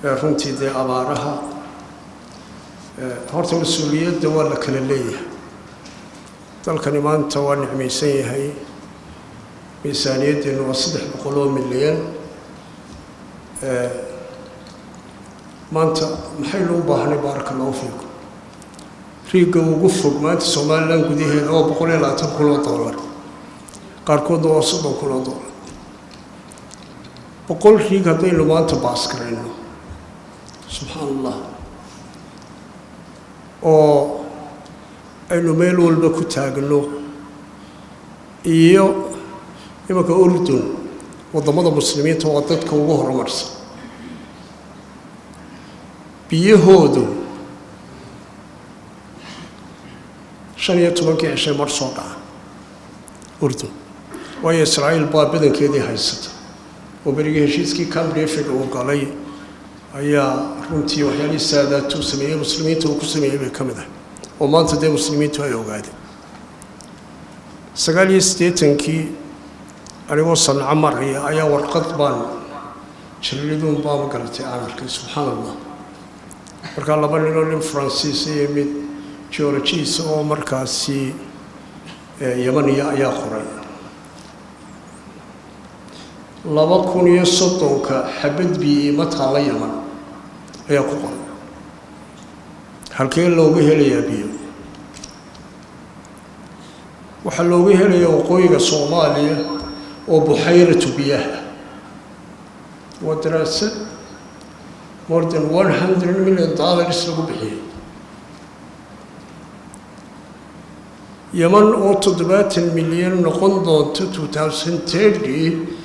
Runtii dee abaaraha horta mas-uuliyadda waa la kala leeyahay. Dalkani maanta waa nicmaysan yahay. Miisaaniyaddeennu waa 300 milyan. Maanta maxaynu u baahnay? Baaraka Allahu fiikum. Riigga ugu fog maanta Somaliland gudaheeda waa $120,000, qaarkoodna waa $30,000. 100 riig haddaynu maanta baas garayno, subxaan Allah, oo aynu meel walba ku taagno, iyo imanka Urdun, waddamada Muslimiinta waa dadka ugu horumarsan, biyahoodu 15-kii cishay mar soo dhaca Urdun, waayo Israa'iil baa badankeedii haysata, oo berigii heshiiskii Camp David uu galay ayaa runtii waxyaalihii Saadaat uu sameeyey, Muslimiinta uu ku sameeyey bay ka mid ah, oo maanta dee Muslimiintu ay ogaadeen. 89-kii anigoo Sanco maraya ayaa warqad baan jariiduun baa, ma garatay, aan arkay, subxaan Allah. Markaa laba ninoo, nin Faransiis iyo mid geologist oo markaasi Yamaniya, ayaa qoray: 2030-ka xabad biyi ma taalla Yaman, ayaa ku qoray. Halkee looga helayaa biyo? Waxaa looga helayaa waqooyiga Soomaaliya oo buxayratu biyaha. Waa daraasad more than $100 million lagu bixiyey. Yeman oo 70 milyan noqon doonto 2030,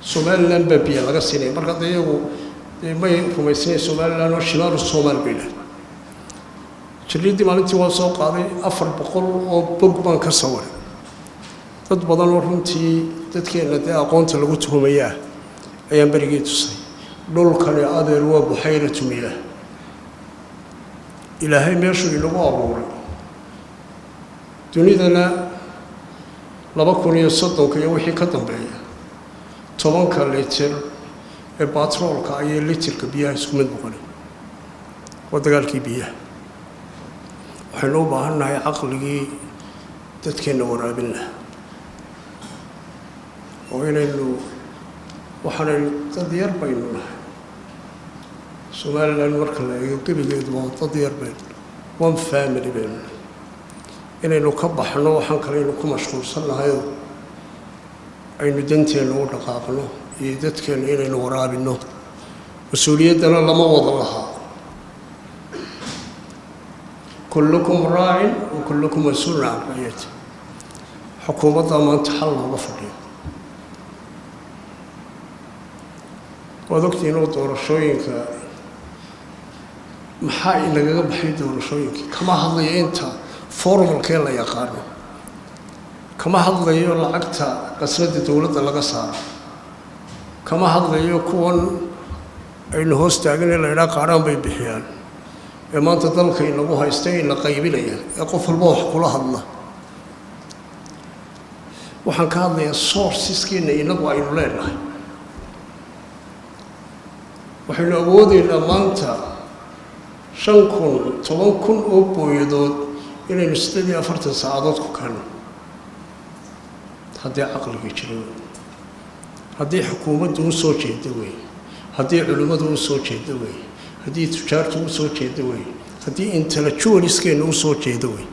Somaliland baa biyo laga siinaya. Marka hadda iyagu dee may rumaysnayn Somaliland oo shimaalu Soomaal bay dhahay. Jariiddii maalintii waan soo qaaday, 400 oo bog baan ka sawiray. Dad badan oo runtii dadkeenna dee aqoonta lagu tuhumayaa ayaan berigii tusay. Dhulkani, adeer, waa buxayratu miyaah. Ilaahay meeshuu inagu abuuray. Dunidana 2030-ka iyo wixii ka dambeeya, 10-ka litir ee batroolka ayay litirka biyaha isku mid noqonay. Waa dagaalkii biyaha. Waxaynu u baahan nahay caqligii dadkeenna waraabin laha, oo inaynu waxaanaynu dad yar baynu nahay. Somaliland marka la eego gebigeedu waa dad yar baynu, one family baynu nahay. Inaynu ka baxno waxaan kaleynu ku mashquulsan nahayoo aynu danteenna u dhaqaaqno iyo dadkeenna inaynu waraabinno. Mas-uuliyaddana lama wada lahaa. Kullukum raacin wa kullukum mas-uulun can raciyati. Xukuumaddaa maanta xal looga fadhiyo. Waad ogtihiin oo doorashooyinka maxaa inagaga baxay? Doorashooyinkii kama hadlayo inta formalkee la yaqaano, kama hadlayo lacagta qasnada dowladda laga saaro, kama hadlayo kuwan aynu hoos taagan la idhaa qaaraan bay bixiyaan ee maanta dalka inagu haysta, ina qaybinaya, ee qof walba wax kula hadla. Waxaan ka hadlayaa sourceskeena inagu aynu leenahay. Waxaynu awoodeynaa maanta 5,000, 10,000 oo booyadood inaynu 48 saacadood ku keenno, haddii caqligii jiro wey, haddii xukuumaddu u soo jeedo wey, haddii culimmadu u soo jeedo wey, haddii tujaartu u soo jeedo wey, haddii intellectualskeenna u soo jeedo wey.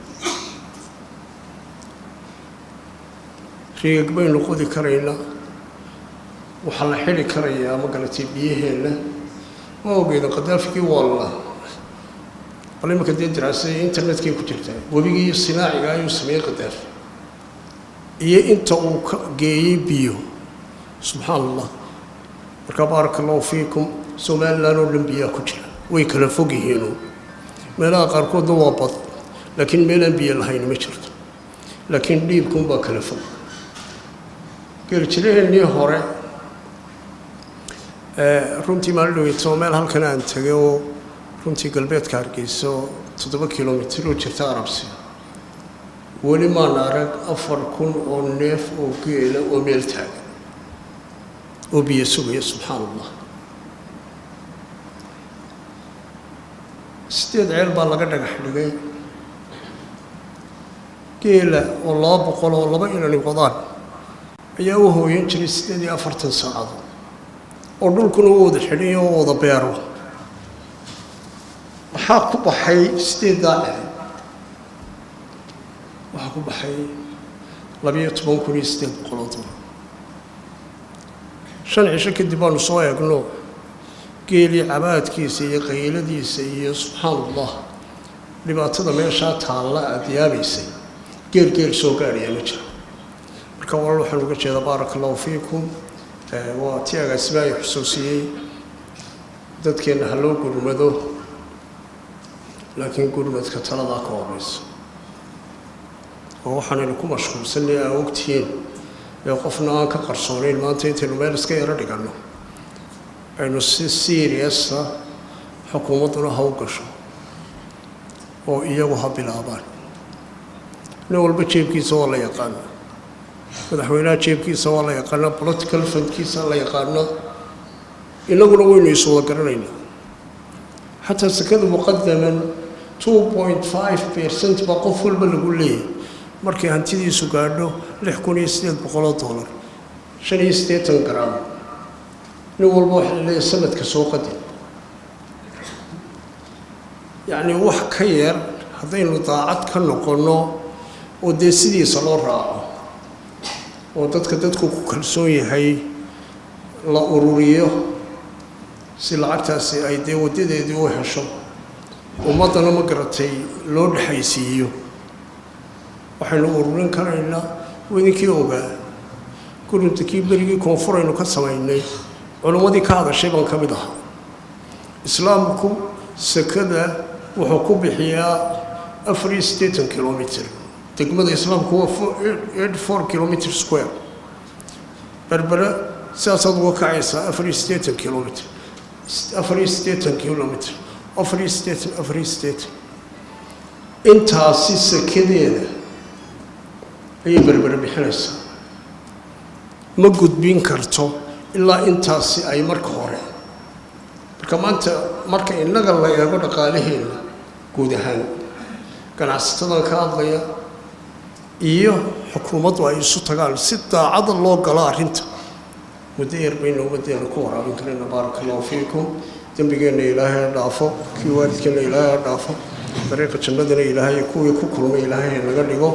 Riigag baynu qodi karaynaa, waxaa la xidhi karayaa, ma garatay, biyaheenna. Ma ogeeda Qadaafigii waa la bal iminka dee daraasada internetkay ku jirtaa. Webigii sinaaciga ayuu sameeyey Qadaafi iyo inta uu ka geeyey biyo, subxaan Allah. Marka baaraka Allahu fiikum, Somaliland oo dhan biyaa ku jira, way kala fog yihiinu. Meelaha qaarkoodna waa bad, laakiin meelaan biyo lahayn ma jirto, laakiin dhiibkunbaa kala fog. Geerjiraheennii hore runtii maalin dhaweyto meel halkan aan tegay oo runtii galbeedka Hargeysa oo 7 kilomitir oo jirta Arabsi, weli maan arag 4,000 oo neef oo geela oo meel taagan oo biyo sugaya, subxaan Allah. 8 ceel baa laga dhagax dhigay. Geela oo 200 oo 2 inani wadaan ayaa u hooyan jiray 48 saacadood, oo dhulkuna u wada xidhan oo wada beero. Maxaa ku baxay 8-daa ceel? Waxaa ku baxay $12,800. 5 cisho kadib baanu soo eegno geelii cabaadkiisa iyo qayladiisa iyo subxaan Allah dhibaatada meeshaa taalla aada yaabaysay. Geel geel soo gaadhaya ma jiro. Marka walaal, waxaan uga jeedaa, baaraka Allahu fiikum, waa ti agaasimaa ay xusuusiyey. Dadkeenna ha loo gurmado, laakiin gurmadka taladaa ka horeysa oo waxaanaynu ku mashquulsanay aa ogtihiin ee qofna aan ka qarsoonayn. Maanta intaynu meel iska yaro dhiganno, aynu si serious ah xukuumadduna ha u gasho oo iyagu ha bilaabaan. Nin walba jeebkiisa waa la yaqaana, madaxweynaha jeebkiisa waa la yaqaanaa, political fundkiisa la yaqaana, inaguna waynu iswada garanaynaa. Xataa sakada muqadaman 2.5% baa qof walba lagu leeyahay markay hantidiisu gaadho $6,800, 85 gram. Nin walba waxa la leeyahay sanadka soo qadin. Yacni wax ka yar haddaynu daacad ka noqonno oo dee sidiisa loo raaco oo dadka dadku ku kalsoon yahay la ururiyo si lacagtaasi ay dee waddadeedii u hesho, ummaddana ma garatay loo dhexaysiiyo, waxaynu ururin karaynaa. Wadinkii ogaa gurunta kii berigii koonfuraynu ka samaynay, culimmadii ka hadashay baan ka mid ahaa. Islaamku sakada wuxuu ku bixiyaa 84 kilomitr. Degmada Islaamku waa 84 kilometer square. Berbere sidaasaad uga kacaysaa 84 kilomitr, 84 kilomitr, 84, 84. Intaasi sakadeeda ayay Berbere bixinaysaa. Ma gudbin karto ilaa intaasi ay marka hore. Marka maanta marka innaga la eego dhaqaalaheenna guud ahaan, ganacsatadan ka hadlaya iyo xukuumaddu ay isu tagaan, si daacada loo galo arrinta, muddo yar baynu ummaddeena ku waraabin karayna. Baaraka Allahu fiikum. Dembigeenna Ilaahay ha dhaafo, kii waalidkeenna Ilaahay ha dhaafo, dariiqa jannadana Ilaahay kuwii ku kulmay Ilaahay naga dhigo.